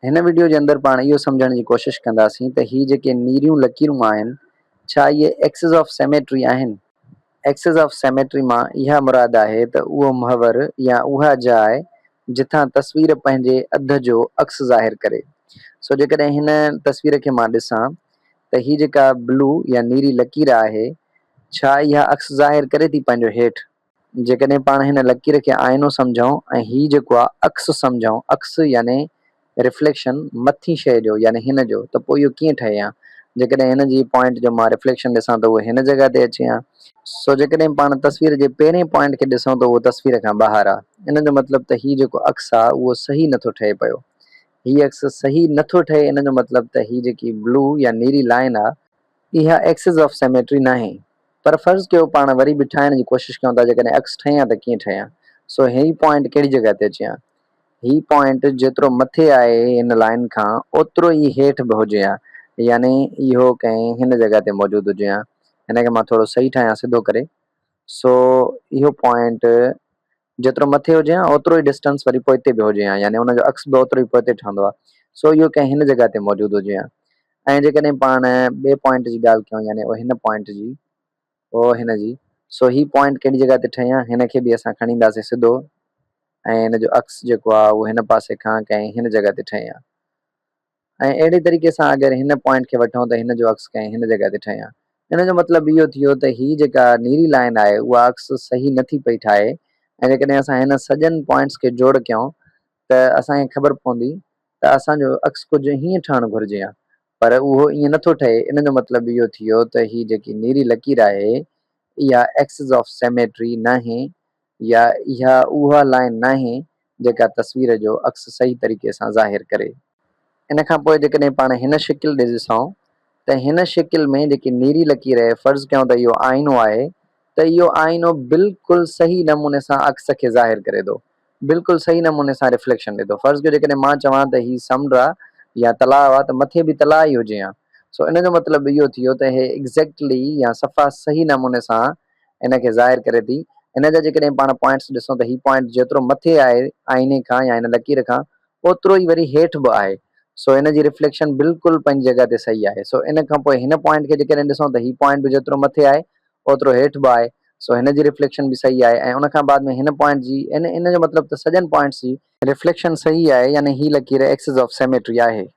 هن وڊيو جي اندر پاڻ اهو سمجهڻ جي ڪوشش ڪنداسين ته هي جيڪي نيريون لڪيرون آهن ڇا اهي ايڪسز آف سيميٽري آهن؟ ايڪسز آف سيميٽري مان اها مراد آهي ته اهو محور يا اها جاء جتان تصوير پنهنجي اڌ جو عڪس ظاهر ڪري. سو جيڪڏهن هن تصوير کي مان ڏسان ته هي جيڪا بلو يا نيري لڪير آهي ڇا اها عڪس ظاهر ڪري ٿي پنهنجو هيٺ؟ جيڪڏهن پاڻ هن لڪير کي آئينو سمجهون ۽ هي جيڪو آ عڪس سمجهون، عڪس يعني رفليڪشن مٿين شيء جو يعني هن جو ته پوء اهو ڪيئن ٺهي ها؟ جيڪڏهن هن جي پوائنٽ جو مان رفليڪشن ڏسان ته اهو هن جڳهه تي اچي ها. سو جيڪڏهن پاڻ تصوير جي پهرين پوائنٽ کي ڏسون ته اهو تصوير کان ٻاهر آ. ان جو مطلب ته هي جيڪو عڪس آ اهو صحيح نٿو ٺهي پيو. هي عڪس صحيح نٿو ٺهي ان جو مطلب ته هي جيڪي بلو يا نيري لائين آ اها ايڪسز آف سيميٽري ناهي. پر فرض ڪيو پاڻ وري به ٺاهڻ جي ڪوشش ڪيون ٿا جيڪڏهن عڪس ٺهي ها ته ڪيئن ٺهي ها. سو هي پوائنٽ ڪهڙي جڳهه تي اچي ها. هي پوائنٽ جيترو مٿي آهي هن لائين کان اوترو ئي هيٺ به هجي ها يعني اهو ڪنهن هن جڳهه تي موجود هجي ها. هن کي مان ٿورو صحيح ٺاهيان سڌو ڪري. سو اهو پوائنٽ جيترو مٿي هجي ها اوترو ئي ڊسٽنس وري پوئتي به هجي ها يعني ان جو عڪس به اوترو ئي پوئتي ٺهندو آهي سو اهو ڪنهن هن جڳهه تي موجود هجي ها ۽ جيڪڏهن پاڻ ٻئي پوائنٽ جي ڳالهه ڪيون يعني هن پوائنٽ جي او هن جي سو هي پوائنٽ ڪهڙي جڳهه تي ٺهي ها هن کي به اسان کڻي اينداسين سڌو ۽ هن جو عڪس جيڪو آهي اهو هن پاسي کان ڪنهن هن جڳهه تي ٺهي ها ۽ اهڙي طريقي سان اگر هن پوائنٽ کي وٺون ته هن جو عڪس ڪنهن هن جڳهه تي ٺهي ها. ان جو مطلب اهو ٿيو ته هي جيڪا نيري لائين آهي اها عڪس صحيح نه ٿي پئي ٺاهي ۽ جيڪڏهن اسان هن سڄن پوائنٽس کي جوڙ ڪيون ته اسان کي خبر پوندي ته اسان جو عڪس ڪجهه هيئن ٺهڻ گهرجي ها پر اهو ائين نه ٿو ٺهي ان جو مطلب اهو ٿيو ته هي جيڪي نيري لڪير آهي اها ايڪسز آف سيميٽري ناهي يا اها اها لائين ناهي جيڪا تصوير جو عڪس صحيح طريقي سان ظاهر ڪري. ان کان پوء جيڪڏهن پاڻ هن شڪل ڏي ڏسون ته هن شڪل ۾ جيڪي نيري لڪير آهي فرض ڪيون ته اهو آئينو آهي ته اهو آئينو بلڪل صحيح نموني سان عڪس کي ظاهر ڪري ٿو بلڪل صحيح نموني سان رفليڪشن ڏي ٿو فرض ڪيو جيڪڏهن مان چوان ته هي سمنڊ آ يا تلاء آ ته مٿي به تلاء ئي هجي ها سو ان جو مطلب اهو ٿيو ته هي ايگزيڪٽلي يا صفا صحيح نموني سان ان کي ظاهر ڪري ٿي. ان جا جيڪڏهن پاڻ پوائنٽس ڏسون ته هي پوائنٽ جيترو مٿي آهي آئيني کان يا هن لڪير کان اوترو ئي وري هيٺ به آهي. سو ان جي رفليڪشن بلڪل پنهنجي جڳهه تي صحيح آهي. سو ان کان پوء هن پوائنٽ کي جيڪڏهن ڏسون ته هي پوائنٽ به جيترو مٿي آهي اوترو هيٺ به آهي. سو هن جي رفليڪشن به صحيح آهي ۽ ان کان بعد ۾ هن پوائنٽ جي ان ان جو مطلب ته سڄن پوائنٽس جي رفليڪشن صحيح آهي يعني هي لڪير ايڪسز آف سيميٽري آهي.